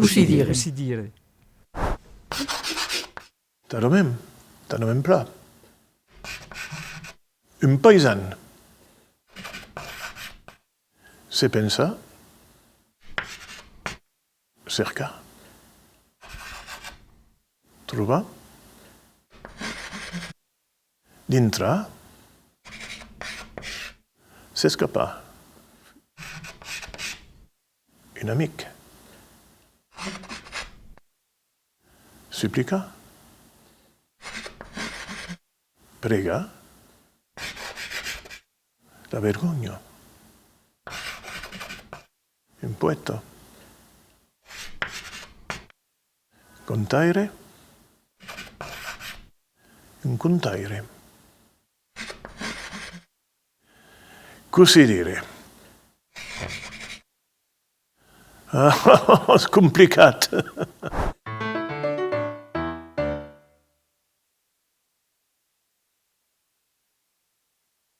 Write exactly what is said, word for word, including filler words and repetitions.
Cossí dire? Cossí dire? Talament, talament plan. Un paisan. Se pensar. Cercar. Trobar. Dintrar. S'escapar. Un amic. Suplicar. Pregar. La vergonha. Un poèta. Contaire. Un contaire. Cossí dire? Ah, es complicat.